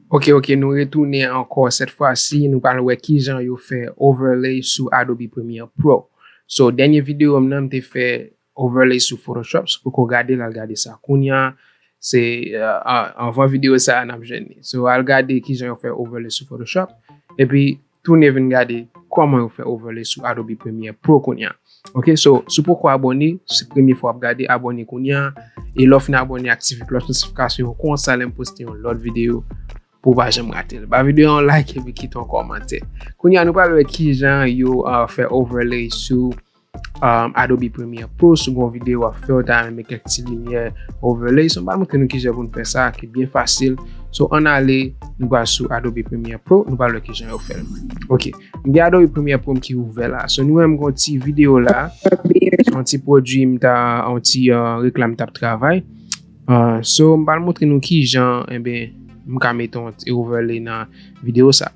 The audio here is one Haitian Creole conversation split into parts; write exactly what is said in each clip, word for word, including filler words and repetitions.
Ok, ok, nou retounen ankò. Sèt fwa si, nou pral wè kijan yo fè overlay sou Adobe Premiere Pro. So, dènye videyo m nan, m te fè overlay sou Photoshop. Si w poko gade l, al gade sa. Kounye a, se, uh, anvan videyo sa a, n ap jwenn li. So, al gade kijan yo fè overlay sou Photoshop. Epi, tounen vin gade kòman yo fè overlay sou Adobe Premiere Pro kounye a. Ok, so, si w poko abòne, se premye fwa w ap gade, abòne kounye a. E lè w fin abòne, aktive klòch notifikasyon an, konsa lè m poste yon lòt videyo, pou w pa janm rate l. Ba videyo an like epi kite yon kòmantè. Kounye a, nou pral wè kijan yo uh, fè overlay sou um, Adobe Premiere Pro. Si w gen yon videyo w ap fè, w ta renmen kèk ti limyè overlay. So, m pral montre nou kijan pou n fè sa, ki byen fasil. So, ann ale, nou pral sou Adobe Premiere Pro, nou pral wè kijan yo fè l. Ok, m gen Adobe Premiere Pro m ki ouvè la. So, nou wè m gen yon ti videyo la. Se yon ti pwodui m ta, yon ti uh, reklam m t ap travay. Uh, so, m pral montre nou kijan, enben, m ka mete yon ti overlay nan videyo sa.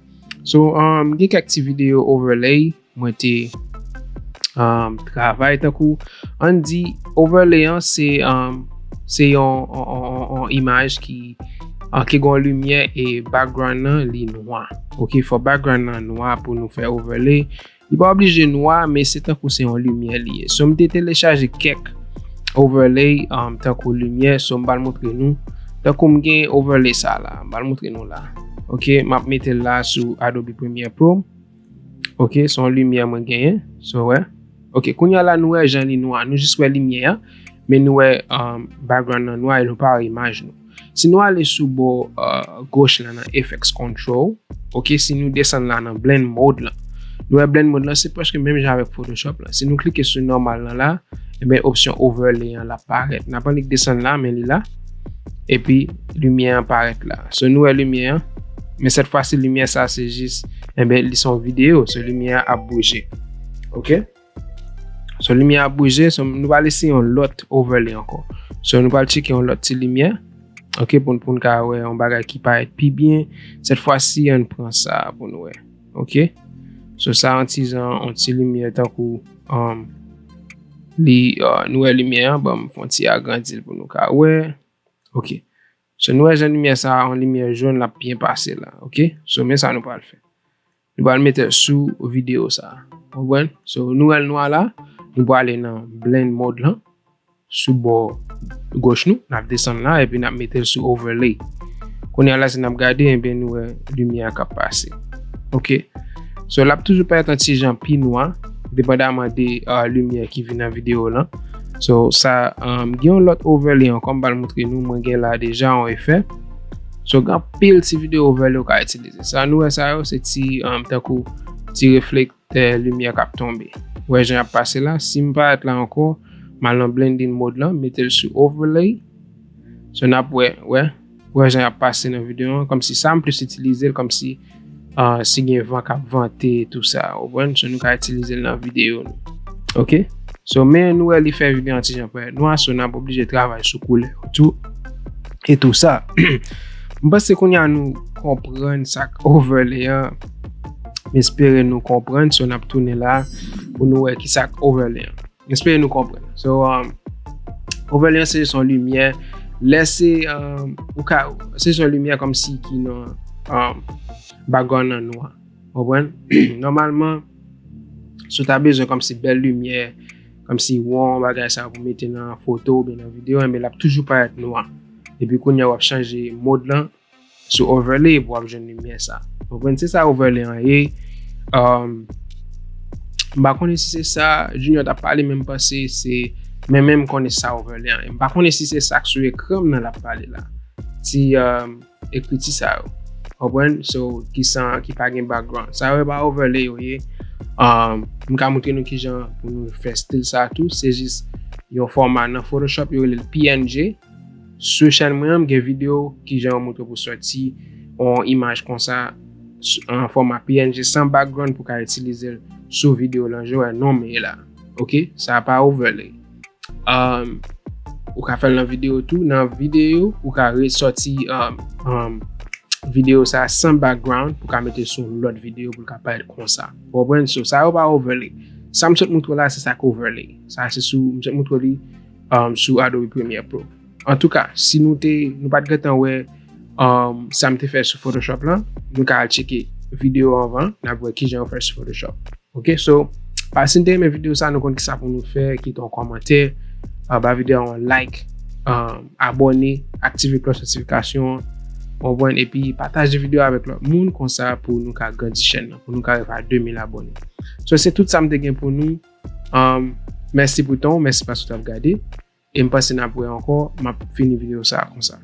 So, um, gen kèk ti videyo overlay mwen te um, travay tankou, ann di overlay an se um, se yon, yon, yon, yon, yon imaj ki uh, ki gen limyè e background nan li nwa. Ok, fò background nan nwa pou nou fè overlay. Li pa oblije nwa, men se tankou se yon limyè li ye. So, m te telechaje kèk overlay um, tankou limyè, so m pral montre nou. Tankou m gen overlay sa la, m pral montre nou la. Ok, m ap mete l la sou Adobe Premiere Pro. Ok, se yon limyè mwen genyen. So, wè. Ok, kounye a la, nou wè jan li nwa. Nou jis wè limyè a, men nou wè um, background nan nwa e nou pa wè imaj nou. Si nou ale sou bò uh, goch la nan Effects Control, ok, si nou desann la nan Blend Mode la, nou wè Blend Mode la, se prèske menm jan avèk Photoshop la. Si nou klike sou normal lan la, ebyen, opsyon overlay an l ap parèt. N ap annik desann la, men li la. Epi, limyè an parèt la. So, nou wè limyè an. Men sèt fwa si, limyè sa, se jis, enben, li se yon videyo. So, limyè an ap bouje. Ok? So, limyè an ap bouje. So, nou pral eseye yon lòt overlay ankò. So, nou pral tcheke yon lòt ti limyè. Ok, pou, pou n ka wè yon bagay ki parèt pi byen. Sèt fwa si, ann pran sa pou nou wè. Ok? So, sa, yon ti jan, yon ti limyè tankou um, li, uh, nou wè limyè an, ban m fè yon ti agrandi l pou nou ka wè. Ok. So, nou wè jan limyè sa, yon limyè jòn, l ap byen pase la. Ok? So, men sa nou pral fè. Nou pral mete l sou videyo sa. Konprann? So, nou wè l nwa la, nou pral ale nan Blend Mode lan. Sou bò goch nou, n ap desann la, epi n ap mete l sou overlay. Kounye a la, si n ap gade, enben, nou wè limyè a k ap pase. Ok. So, l ap toujou parèt yon ti jan pi nwa, depandaman de uh, limyè ki vin nan videyo lan. So, sa, um, gen yon lòt overlay ankò, m pral montre nou, mwen gen la deja, yon efè. So, gen anpil ti videyo overlay ou ka itilize. Sa, nou wè sa yo, se ti, um, tankou ti reflèk tè limyè k ap tonbe. Wè jan y ap pase la. Si m parèt la ankò, m al nan blending mode lan, mete l sou overlay. So n ap wè, wè, wè jan y ap pase nan videyo an. Kòmsi sa m plis itilize l, kòmsi uh, si gen van k ap vante, tou sa. Ou konprann? So nou ka itilize l nan videyo nou. Ok? So, men nou wè li fè videyo an ti jan parèt nwa, so n ap oblije travay sou koulè yo tou. E tou sa. M panse kounye a nou konprann sa k overlay an. M espere nou konprann, so n ap tounen la pou nou wè ki sa k overlay an. M espere nou konprann. So, um, overlay an se jis yon limyè. Lè se, um, ou ka, se jis yon limyè kòmsi ki nan um, background nan nwa. Konprann? Nòmalman, si w ta bezwen kòmsi bèl limyè, kòmsi won, bagay sa pou mete nan foto oubyen nan videyo, enben l ap toujou parèt nwa. Epi kounye a w ap chanje mode lan sou overlay pou w ap jwenn limyè sa. Konprann? Se sa overlay an ye. Um, m pa konnen si se sa Junior t ap pale, men m panse se, men men m konnen sa overlay an ye. M pa konnen si se sa k sou ekran m nan l ap pale la. Ti, um, ekriti sa yo. Konprann? So, ki san, ki pa gen background. Sa yo e pa overlay yo ye. Um, m ka montre nou kijan pou nou fè stil sa tou. Se jis yon fòma nan Photoshop, yo rele l P N G. Sou chèn mwen an, m gen videyo kijan yo montre pou sòti yon imaj konsa s-, an fòma P N G san background pou ka itilize l sou videyo lan, jan w wè non m ye la. Ok? Sa pa overlay. Um, ou ka fè l nan videyo tou. Nan videyo, ou ka resòti um, um, videyo sa san background pou ka mete sou lòt videyo pou l ka parèt konsa. Ou konprann? So, sa yo pa overlay. Sa m sot montre w la, se sa k overlay. Sa se sou, m sot montre w li um, sou Adobe Premiere Pro. Antouka, si nou te, nou pa t gentan wè um, sa m te fè sou Photoshop lan, nou ka al tcheke videyo anvan, n ap wè kijan yo fè sou Photoshop. Ok, so, pa si n te renmen videyo sa, nou konn kisa pou nou fè, kite yon kòmantè, anba videyo a, yon like, um, abòne, aktive klòch notifikasyon, konprann, epi pataje videyo avèk lòt moun, konsa pou nou ka grandi chèn nan, pou nou ka rive a de mil abòne. So, se tout sa m te gen pou nou. Um, mèsi pou tan w, mèsi paske w t ap gade. E m panse n ap wè ankò, m ap fini videyo sa a konsa.